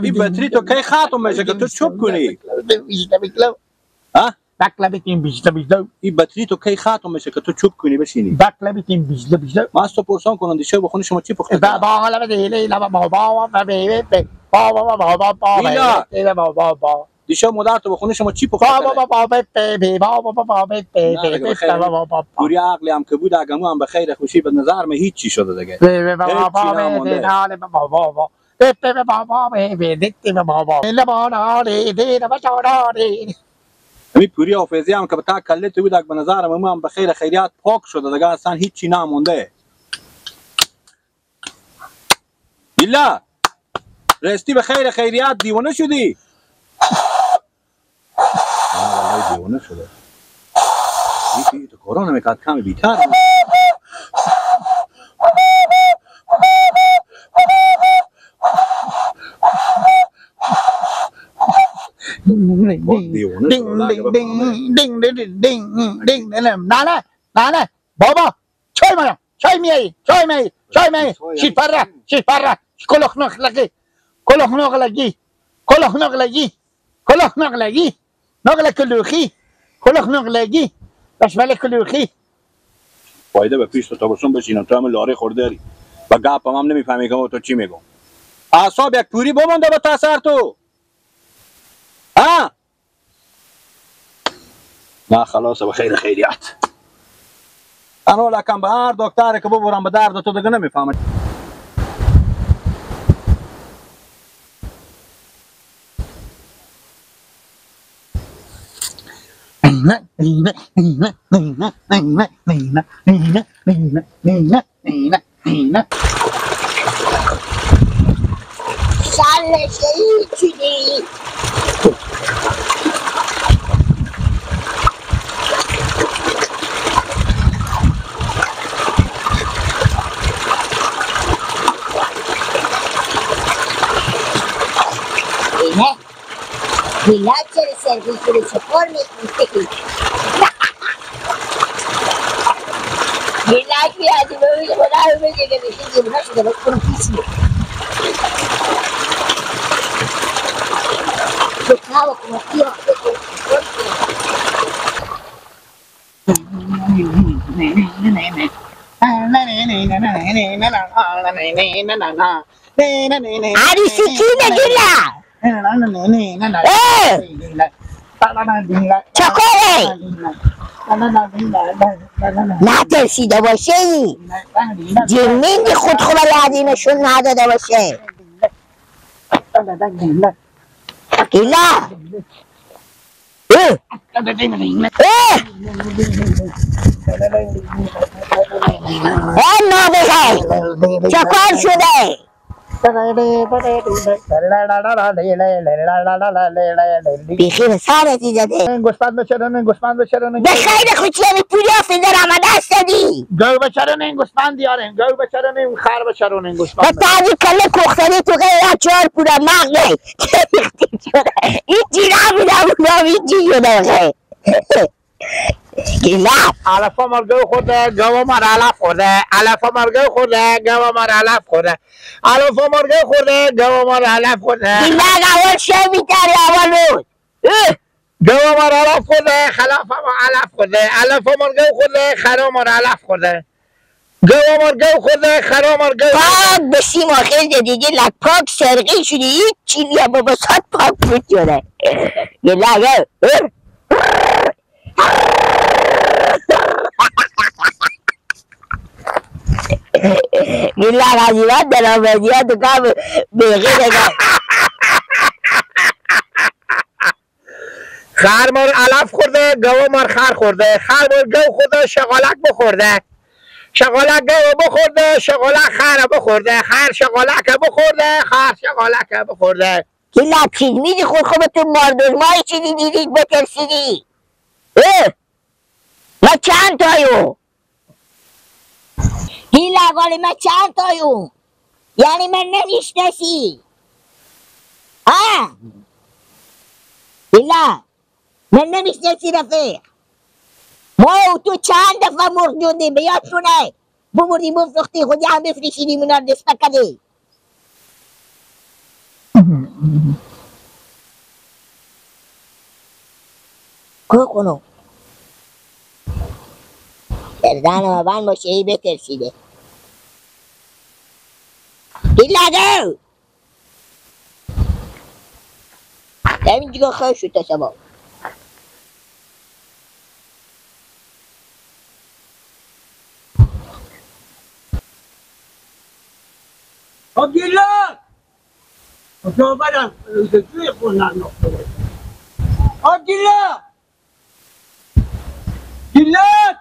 این بطری تو کی ختم میشه که تو چوب کنی؟ ها؟ این بطری تو کی ختم میشه که تو چوب کنی بشینی؟ من از تو پرسان کنم دیشب بخونی شما چی پخته؟ دیشب مادر تو بخونه شما چی پخته؟ پوری عقلی هم که بود اگه هم به خیر خوشی به نظر من هیچ چی شده دیگه. هیچ چی نمونده. همین پوری حافظی هم که به تا کله تو بود اگه به نظر من هم به خیر خیریت پاک شده دیگه، اصلا هیچ چی نمونده. ایلا راستی به خیر خیریت دیوانه شدی؟ والله دیوانه شده. یکی تو کارا نمیکرد کمی بیتر. نه نه نه بابا چای مایم چای میایی چای میایی چای میایی شیپره شیپره کلوخ نخلگی کلوخ نخلگی کلوخ نخلگی کلوخ نخلگی نقل کلوخی کلوخ نقلگی بشمل کلوخی. فایده به پیش تو تابستون بشینم تو هم لاره خورده و گپ هم نمیفهمی که تو چی میگم. اعصاب یک پوری بمانده به تاثر تو. ها؟ نه خلاص به خیر خیریت. انا لکم به هر دکتر که ببرم به درد تو دیگه نمیفهمه. عروسی کی نگیره؟ چکاره؟ نترسیده باشه ای جنین خود خوب لعدینشون نداده باشه. ایلا اه اه نابغه چکار شده؟ بیخیر سرتی داده. گوسفند بچرانه گوسفند بچرانه. به خیر خوشی همی پولی آفیده رمده است دادی. گو بچرانه گوسفند دیارن گو بچرانه خر بچرانه گوسفند. به تعدی کله کختنی تو غیر چهار پورا مغزه این چی نبودم اونم این چی شده. علف مرگو خورده گاو مار علف خورده علف مرگو خورده گاو مار علف خورده علف مرگو خورده گاو مار علف خورده. دیگه اول چه میتری اول بود گاو مار علف خورده خلاف ما علف خورده علف مرگو خورده خرا مار علف خورده گاو مرگو خورده خرا مرگو. پاک به سیم آخر دیگه لک پاک سرقی شدی هیچ چی نیا بابا صد پاک بود شده. گیلاک گیلاک عجیبات درآمدیات تو کام بیغی نگاه. خر مار علف خورده، گاو مار خر خورده، خر مار گاو خورده، شغالک بخورده، شغالک گاو بخورده، شغالک خر بخورده، خر شغالک بخورده، خر شغالک بخورده. گیلاک چیز میدی خود خودتون ماردوزمایی چیزی دیدید بترسیدی؟ اه ما چند تایو؟ گیلاک آلی ما چند تایو؟ یعنی من نمیشناسی؟ ها؟ گیلاک من نمیشناسی رفیق. ما و تو چند دفعه مرغ جوندیم به یادتونه؟ بمردیم بفروختی خودی هم بفروشیدیم اونا رو دست پکدی. کو کنو گردن ما بند باشه ای بترسیده. گیلاک همین دیگه خواهی شد تا شما. گیلاک کجا برم؟ توی خونه نقطه باشه. گیلاک گیلاک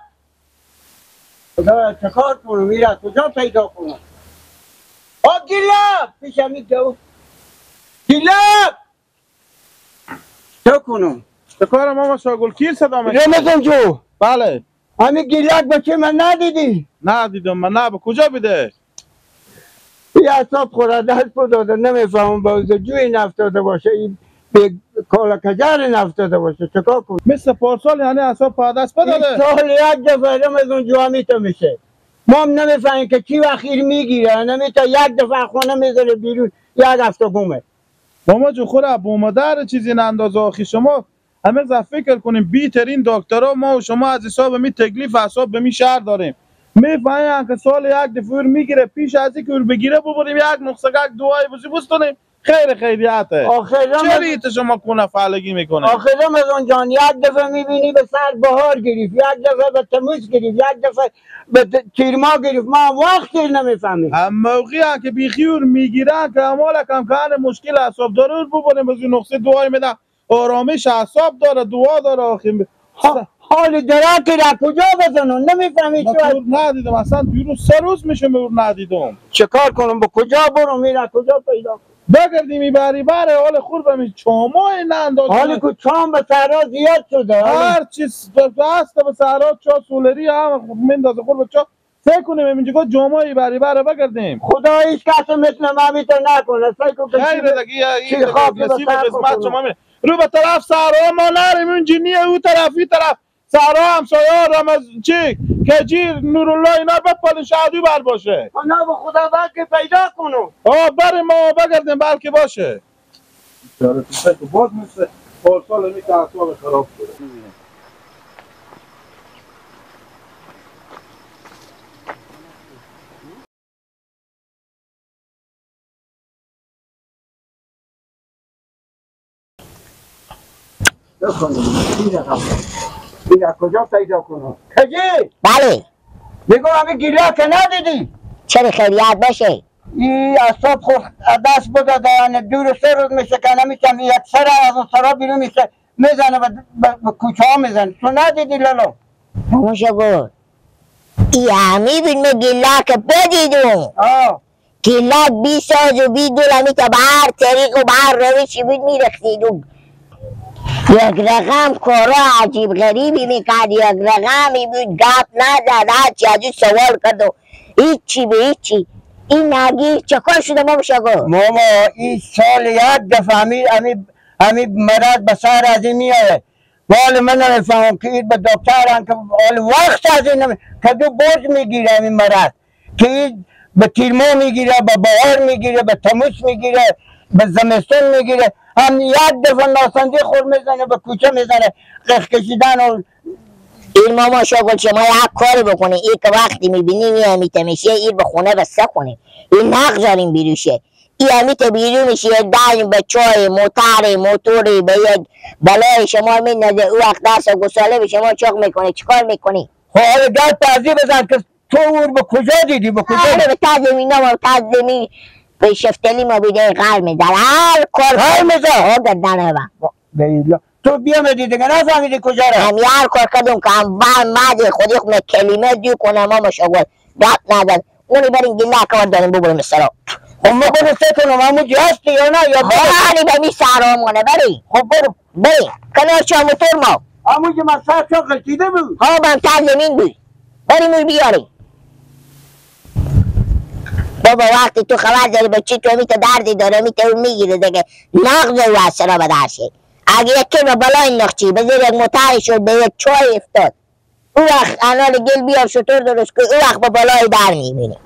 خدا چکار کنم؟ میره کجا پیدا کنم؟ گیلاک پیشم میگه گیلاک چه کنم؟ چکارم ماما شاگل کیر صدا میکنم؟ رمضان جو. بله همین گیلاک بچه من ندیدی؟ ندیدم من. نه به کجا بیده؟ یه اصاب خورده دست داده نمیفهمم به جوی نفتاده باشه، این به کالا کجر نفتاده باشه چکار کنم؟ مثل پارسال یعنی اصاب پا دست بداده؟ سال یک دفعه رمضان جو همیتا میشه، ما هم نمیفهمیم که کی وقت میگیره، نمیتا یک دفعه خونه میذاره بیرون یک هفته گمه. ماما جو خوره بومادر چیزی نندازه آخی. شما همه فکر کنیم بیترین دکترها ما و شما از حساب می تکلیف اعصاب به می شهر داریم. میفهمیم که سال یک دفعه میگیره، پیش از اینکه بگیره ببریم یک نقصه یک دعای بزی بستونیم خیر خیریته. چرا ایت شما کونه فعلگی میکنه؟ آخر رمضان جان یک دفعه میبینی به سر بهار گرفت، یک دفعه به تموز گرفت، یک دفعه به تیرما گرفت، ما وقت نمیفهمیم. هم موقعی که بیخیور میگیرن که امال کم کن مشکل اعصاب داره ببریم بزی نقصه دعای میدن آرامش اعصاب داره دعا داره. آخر حال درک را کجا بزنم؟ نمیفهمی چه؟ ندیدم اصلا دیروز 3 روز میشه من ندیدم. چه کار کنم؟ به کجا برم؟ میره کجا پیدا کنم؟ بگردیم میبری بره حال خور به می چامای ننداز. حالی که چام به صحرا زیاد شده، هر چیز هست به صحرا چا سولری هم میندازه خور به چا. فکر کنیم اینجا جامای بری بره بگردیم. خدا هیچ کس مثل ما میتونه نکنه. فکر کنم خیر دیگه این نصیب قسمت شما می رو به طرف صحرا ما نریم، اون جنیه او طرف این طرف صحرا همسایه رمز چی کجیر نورالله اینا بپالین شهدو بر باشه. نه به خدا بلکه پیدا کنم. آه بریم ما بگردیم بلکه باشه. باز مثل پارسال می که اعصاب خراب شده. این از کجا پیدا کنم؟ کجی؟ بله میگم همین گیلاک ندیدی؟ چرا خیریت باشه؟ این اعصاب خود دست بداده، یعنی 2 3 روز میشه که نمیشم یک سر از اون سرا بیرون میشه میزنه به کوچه ها میزنه. تو ندیدی لالو؟ ماموشا گفت ای همی بین من گیلاک بدیدم. گیلاک بی ساز و بی دول همی تا به هر طریق و به هر روشی بود میرخیدم. یک رقم کارا عجیب غریبی میکرد، یک رقمی بود گپ نزد، هرچی از او سوال کرد و هیچی به هیچی. این نگی چکار شده ماما شاگو؟ ماما این سال یک دفعه همی مرض به سر از این میآید. ولی من نمیفهمم که این به دکتر که حال وقت از این که دو برج میگیره همین مرض که این به تیرما میگیره، به بهار میگیره، به تموز میگیره، به زمستون میگیره. هم یک دفعه ناسندی خور میزنه به کوچه میزنه قخ کشیدن و این ماما شاگل شما یک کاری بکنه. این که وقتی میبینی میامیته میشه این به خونه بسته کنه، این نگذاریم بیروشه. ای همیت بیرون میشه داریم به چای موتر موتوری به یک بلای شما میندازه او وقت درس و گساله به شما چاق میکنه. چیکار میکنی؟ خب حالا گرد تازی بزن که تو اور به کجا دیدی؟ به کجا؟ آره به تازمی ما تازمی به شفتلی ما بیده غر میزن هر کار غر میزن ها گردنه با تو بیامدی دیگه نفهمیدی کجا را هم هر کار کردم که هم مدی خودی خونه کلمه دیو کنم ما مشغول گپ نداد اونی بریم گله کار داریم ببریم سرا. خب ما برو سه کنم همون هستی یا نه یا برو به می سرامونه بری. خب برو بری کنار چا موتور ما همون که من سر چا غلطیده بود. ها من تر زمین بود بریم اون بیاریم. بابا وقتی تو خبر داری به چی تو میته دردی داره میته اون میگیره دیگه نقض او از سرا به درشه. اگه یک به بالای نخچی به زیر یک موتر شد به یک چای افتاد او وقت انال گل بیار شطور درست که او وقت به بالای در میبینی.